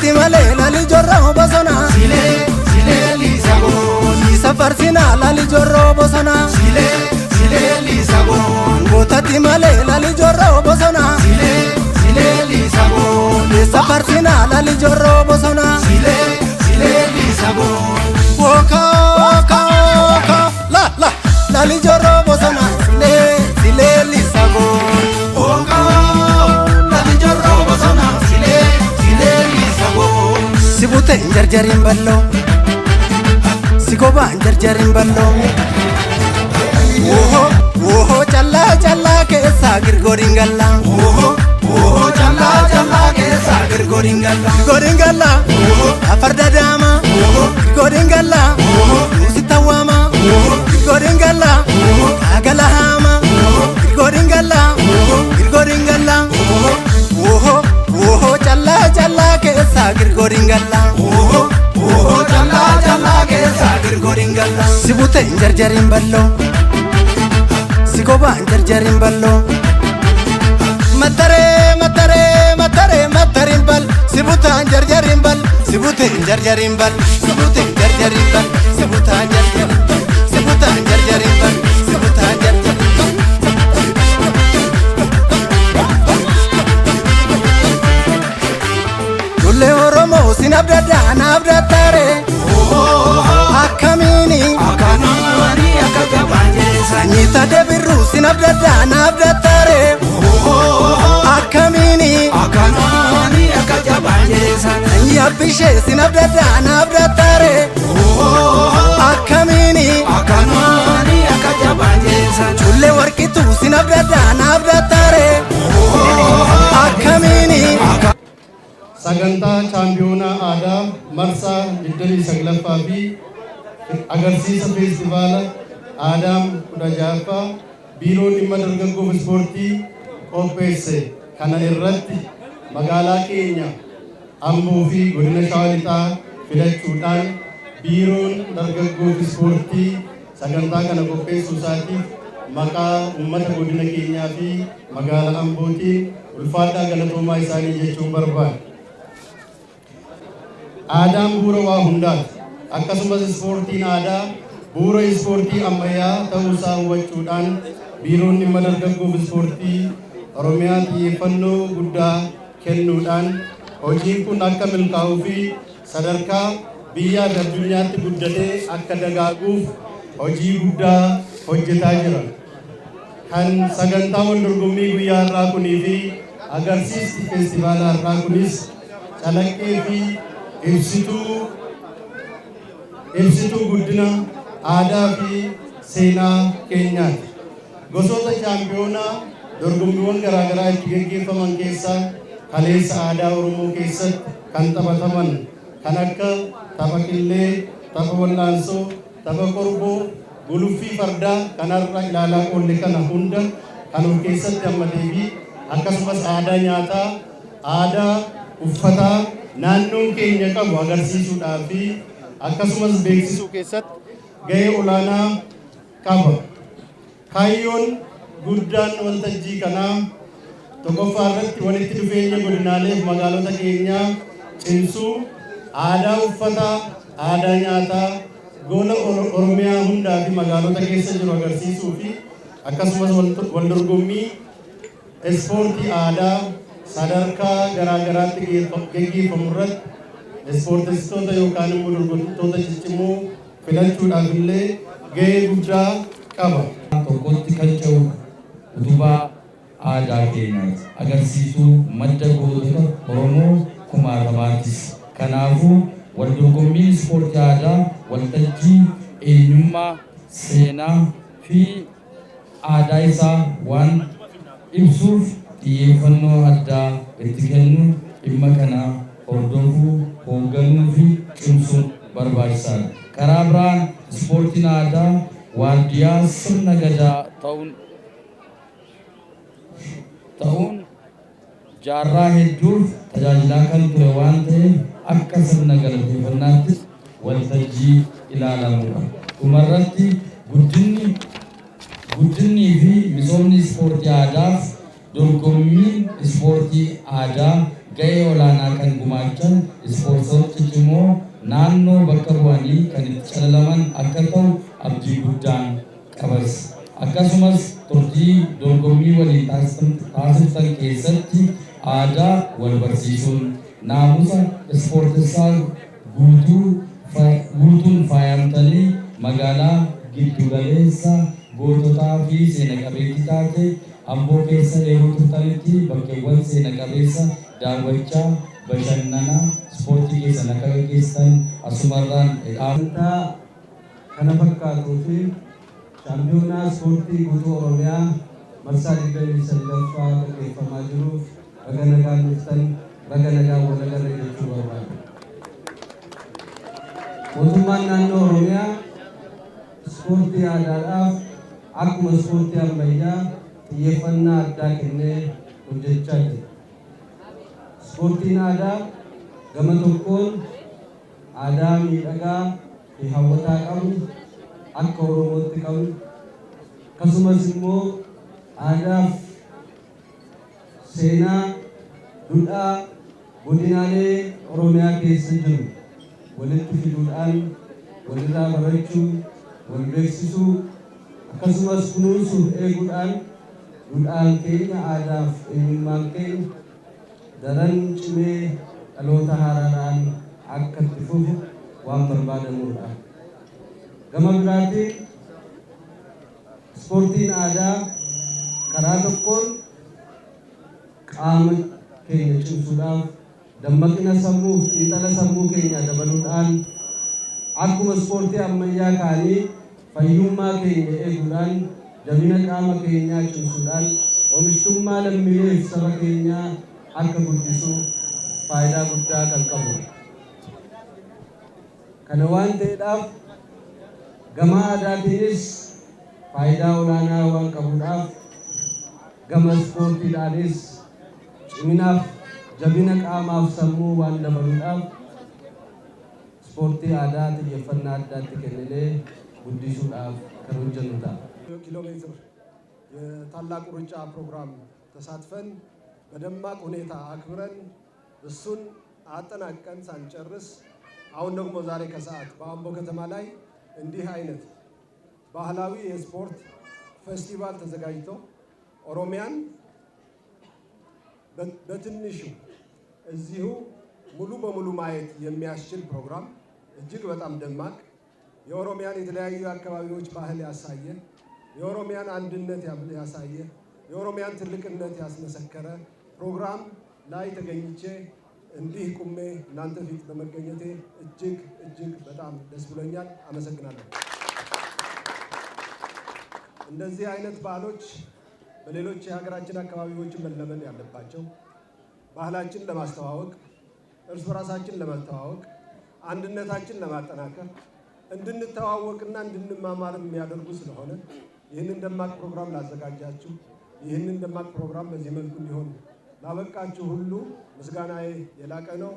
Gootatti malee lali jorroo bosona. Silee silee liisaboo. Isa farsinaa lali jorroo bosona. Silee silee liisaboo. Gootatti malee lali jorroo bosona. Silee silee liisaboo. Isa farsinaa lali jorroo bosona. Silee silee liisaboo. Woka woka woka la la lali jorroo bosona. Silee silee liisaboo. Oka lali jorroo bosona. Silee silee liisaboo. Si buteen jarjariin balloo. Si kobaan jarjariin balloo. Woho woho callaa callaa keessaa girgooriin gallaa. Oho oho callaa callaa keessa girgooriin galla. Girgooriin gallaa. Afarda daamaa. Girgooriin gallaa. Nuusi tawwaamaa. Girgooriin gallaa. Kaagala haamaa. Girgooriin gallaa. Girgooriin gallaa. Woho woho callaa callaa keessaa girgooriin gallaa. Oho oho callaa callaa keessa girgooriin galla. Si buteen jarjariin balloo. Si kobaan jarjariin balloo. Mataree mataree mataree matariin bal. Si butaan jarjariin bal. Si buteen jarjariin bal. Si buteen jarjariin bal. Si butaan jarjariin bal. Si butaan jarjariin bal. Si butaan jarjariin bal. Lollee Oromoo sin abdaddaa na abdattaare. Akkamiini Akkanumani akka jabaan jeessa. sanyii tadde birruu sin abdaddaa na abdattaare. Akkamiini Akkanumani akka jabaan jeessa. sanyii abbishee sin abdaddaa na abdattaare. Akkamiini Akkanumani akka jabaan jeessa. cullee warqituu sin abdaddaa na abdattaare. Akkamiini. Sagantaa chaampiyoonaa aadaa marsaa 29ffaa fi agarsiisa feestivaala aadaa 16ffaa Biiroon Dhimma Dargaggoof Ispoortii qopheesse kana irratti magaalaa keenya Amboo fi godina Shawaa Lixaa filachuudhaan Biiroon Dargaggoof Ispoortii sagantaa kana qopheessuu isaatiif maqaa uummata godina keenyaa fi magaalaa Ambootiin ulfaadhaa galatoomaa isaanii jechuun barbaada. Aadaan bu'uura waa hundaati. Akkasumas ispoortiin aadaa bu'uura ispoortii ammayyaa ta'uusaa hubachuudhaan Biiroon Dhimma Dargaggoof Ispoortii Oromiyaa xiyyeeffannoo guddaa kennuudhaan hojiin kun akka milkaa'uu fi sadarkaa biyyaa fi addunyaatti guddatee akka dagaaguuf hojii guddaa hojjetaa jira. Kan sagantaa wal dorgommii guyyaa har'aa kunii fi agarsiisti feestivaala har'aa kunis calaqqee fi ibsituu guddina aadaa fi seenaa keenyaati. Gosoota chaampiyoonaa dorgommiiwwan garaagaraa itti gaggeeffaman keessaa kaleessa aadaa Oromoo keessatti kan taphataman kan akka tapha qillee, tapha wal'aansoo, tapha qorboo, guluffii fardaa kan har'a ilaalaa oolle kana hunda kan of keessatti hammatee fi akkasumas aadaa nyaataa, aadaa uffataa naannoon keenya qabu agarsiisuudhaa fi akkasumas beeksisuu keessatti gahee olaanaa qaba. Kaayyoon guddaan waltajjii kanaa tokkoffaa irratti walitti dhufeenya godinaalee fi magaalota keenyaa cimsuu, aadaa uffataa, aadaa nyaataa, gola Oromiyaa hundaa fi magaalota keessa jiru agarsiisuu fi akkasumas wal dorgommii ispoortii aadaa sadarkaa garaa garaatti geggeeffamu irratti ispoortistoota yookaan immoo dorgomtoota ciccimoo filachuudhaaf illee gahee guddaa qaba. Tokkotti kan ce'u utubaa aadaa keenyaati. Agarsiistuu madda gootota Oromoo kumaatamaatis. Kanaafuu waldorgommiin ispoortii aadaa waltajjii eenyummaa, seenaa fi aadaa isaa waan ibsuuf xiyyeeffannoo addaa itti kennuun dhimma kana hordofuu, hoogganuu fi cimsuun barbaachisaadha. Karaa biraan ispoortiin aadaa waardiyaa sirna Gadaa ta'uun jaarraa hedduuf tajaajilaa kan ture waan ta'eef akka sirna galateeffannaattis waltajjii ilaalamuudha. Dhumarratti guddinni fi misoomni ispoortii aadaaf dorgommiin ispoortii aadaa Gahee olaanaa kan gumaachan ispoortoota ciccimoo naannoo bakka bu'anii kan itti calalaman akka ta'u abdii guddaan qabas. Akkasumas turtii dorgommii waliin taasiftan keessatti aadaa wal barsiisuun naamusa ispoortessaa guutuun faayamtanii magaalaa giddugaleessa goototaa fi seena qabeettii taate Amboo keessa yeroo turtanitti bakkeewwan seena qabeessa daawwachaa bashannanaa ispoortii keessan akka gaggeessitan asumarraan Sagantaa kana fakkaatuu fi Shaampiyoonaa Ispoortii Guutuu Oromiyaa marsaa 29ffaa gaggeeffamaa jiruuf baga nagaan dhuftan, baga nagaan wal agarre jechuu barbaada. Mootummaan Naannoo Oromiyaa ispoortii aadaadhaaf akkuma ispoortii ammayyaa xiyyeeffannaa addaa kennee hojjechaa jira. Ispoortiin aadaa gama tokkoon aadaa miidhagaa fi hawwataa qabnu akka Oromootti qabnu, akkasumas immoo aadaaf seenaa, dudhaa godinaalee Oromiyaa keessa jiru walitti fiduudhaan walirraa barachuu, wal beeksisuu, akkasumas kunuunsuuf eeguudhaan dudhaan keenya, aadaaf eenyummaan keenya daran cimee dhaloota haaraadhaan akka itti fufu waan barbaadamuudha. Gama biraatiin ispoortiin aadaa karaa tokkoon qaama keenya cimsuudhaaf, dammaqina sammuuf xiinxala sammuu keenya dabaluudhaan, akkuma ispoortii ammayyaa kaanii fayyummaa keenya eeguudhaan, jabina qaama keenyaa cimsuudhaan oomishtummaa lammiileef saba keenyaa akka guddisuuf faayidaa guddaa kan qabudha. Kana waan ta'eedhaaf gama aadaatiinis faayidaa olaanaa waan qabuudhaaf, gama ispoortiidhaanis ciminaaf jabina qaamaaf sammuu waan dabaluudhaaf ispoortii aadaa xiyyeeffannaa addaatti kenninee guddisuudhaaf kan hojjennu ta'a. ኪሎ ሜትር የታላቁ ሩጫ ፕሮግራም ተሳትፈን በደማቅ ሁኔታ አክብረን እሱን አጠናቀን ሳንጨርስ አሁን ደግሞ ዛሬ ከሰዓት በአምቦ ከተማ ላይ እንዲህ አይነት ባህላዊ የስፖርት ፌስቲቫል ተዘጋጅቶ ኦሮሚያን በትንሹ እዚሁ ሙሉ በሙሉ ማየት የሚያስችል ፕሮግራም፣ እጅግ በጣም ደማቅ፣ የኦሮሚያን የተለያዩ አካባቢዎች ባህል ያሳየ፣ የኦሮሚያን አንድነት ያሳየ፣ የኦሮሚያን ትልቅነት ያስመሰከረ ፕሮግራም ላይ ተገኝቼ እንዲህ ቁሜ እናንተ ፊት በመገኘቴ እጅግ እጅግ በጣም ደስ ብሎኛል። አመሰግናለሁ። እንደዚህ አይነት በዓሎች በሌሎች የሀገራችን አካባቢዎች መለመድ ያለባቸው፣ ባህላችን ለማስተዋወቅ፣ እርስ በራሳችን ለመተዋወቅ፣ አንድነታችን ለማጠናከር፣ እንድንተዋወቅና እንድንማማር የሚያደርጉ ስለሆነ ይህንን ደማቅ ፕሮግራም ላዘጋጃችሁ፣ ይህንን ደማቅ ፕሮግራም በዚህ መልኩ እንዲሆን ላበቃችሁ ሁሉ ምስጋናዬ የላቀ ነው።